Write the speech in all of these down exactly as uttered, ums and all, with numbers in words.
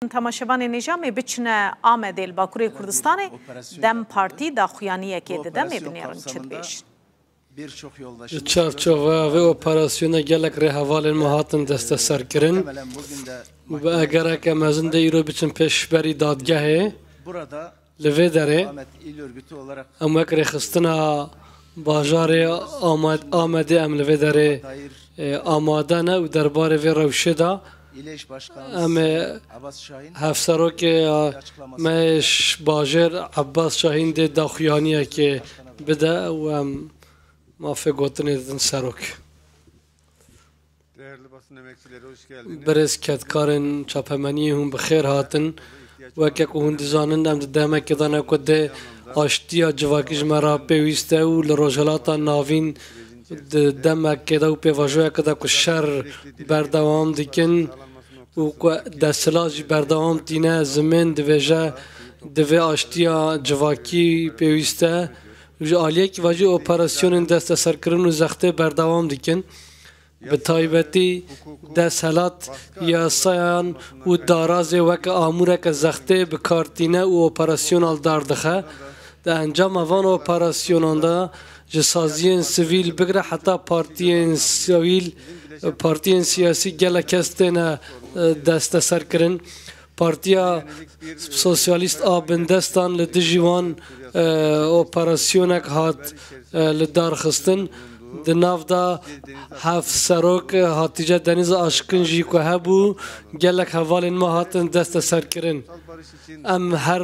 Temaşevanên hêja, em ê biçine Amedê li Bakurê Kurdistanê. DEM Partî daxuyaniyekê dide, em ê binêrin çi dibêjin. Di çarçoveya vê operasyonê gelek rêhevalên me hatin desteserkirin û bi egereke mezin dê îro biçin pêşberî dadgehê. Li vê derê em wek rêxistina bajarê Ama-, Amedê em li vê derê, e, amade ne û derbarê vê rewşê de em ê hevserokê me ji bajêr Ebbas Şahîn dê daxuyaniyekê bide û em mafê gotinê didin serok. Değerli basın emekçileri, hoş geldiniz. Birêz kedkarên çapemeniyê, hûn bi xêr hatin. Weke ku hûn dizanin, em di demekê de ne ku dê aştiya civakî ji me re pêwîst e û li Rojhilata Navîn di demekê de û pêvajoyeke de ku şer berdewam dikin û ku desthilat jî berdewam tîne, zimên dibêje divê aştiya civakî pêwîst e. Ji aliyekî ve jî operasyonên desteserkirin û zextê berdewam dikin. Bi taybetî desthilat yasayan û darazê weke amûreke zextê bi kar tîne û operasyona li dar dixe. Di encama van operasyonan de ji saziyên sivîl bigire heta partiyên sivîl, partiyên siyasî gelek kes têne, e, desteserkirin. Partiya Sosyalîst a Bindestan li dijî wan, e, operasyonek hat, e, li dar xistin. Di nav de heft serok, e, Hatîce Deniz Aşkin jî ku hebû, gelek hevalên me hatin desteserkirin. Em her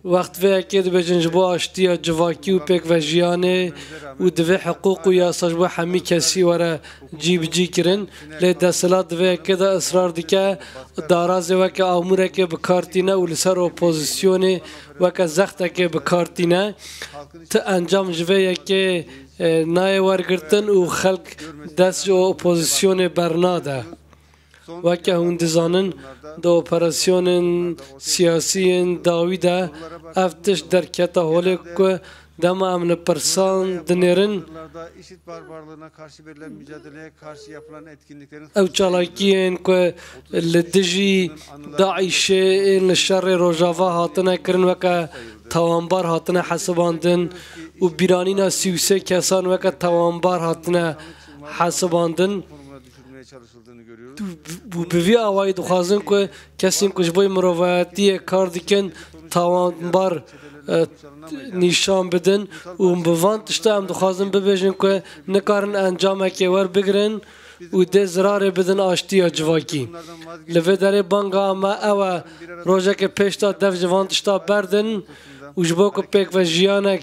wext vê yekê dibêjin ji bo aştiya civakî û pêkvejiyanê û divê hiqûq û yasa ji bo hemî kesî were cî bi cî kirin. Lê desthilat di vê yekê de israr dike, darazê weke amûrekê bi kar tîne û li ser opozisyonê weke zextekê bi kar tîne. Ti encam ji vê yekê, e, nayê wergirtin û xelk dest ji opozisyonê bernade. Weke hûn dizanin, di operasyonên siyasî yên dawî de ev tişt derkete holê ku dema em li pirsan dinêrin, ew çalakiyên ku li dijî DAIŞê ên li şerê Rojava hatine kirin weke tawanbar hatine hesibandin û bîranîna sî û sê kesan weke tawanbar hatine hesibandin. Û bi vî awayî dixwazin ku kesên ku ji bo mirovayetiyê kar dikin tawanbar, e, nîşan bidin û bi van tişta em dixwazin bibêjin ku nikarin encamekê werbigirin û dê zirarê bidin aştiya civakî. Li vê derê banga me ew e, rojeke pêş de dev ji van tişta berdin û ji bo ku pêkvejiyanek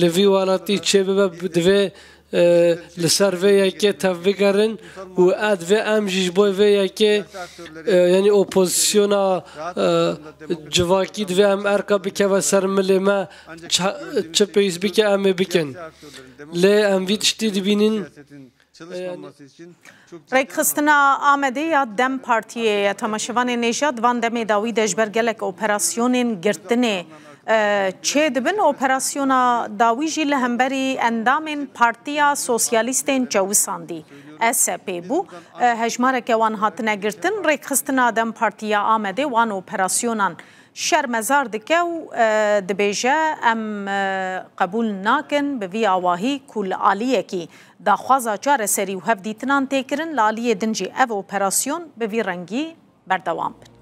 li vî welatî çêbibe, divê e, li ser vê yekê tevbigerin û e divê em jî ji bo vê yekê, e, yanî opozisyona, e, civakî divê em erka bikeve ser milê me, çi, çi pêwîst bike em ê bikin. Lê em vî tiştî dibînin. Rêkxistina Amedê ya DEM Partiyê ye. Temaşevanên hêja, di van demê dawî de ji ber gelek operasyonên girtinê, e, çêdibin. Operasyona dawî jî li hemberî endamên Partiya Sosyalîstên Çewisandî, S P, bû. E, hejmareke wan hatine girtin. Rêkxistina DEM Partî ya Amedê wan operasyonan şermezar dike û, e, dibêje, em, e, qebûl nakin bi vî awahî ku li aliyekî daxwaza çareserî û hevdîtinan tê kirin, li aliyê din jî ev operasyon bi vî rengî berdewam bin.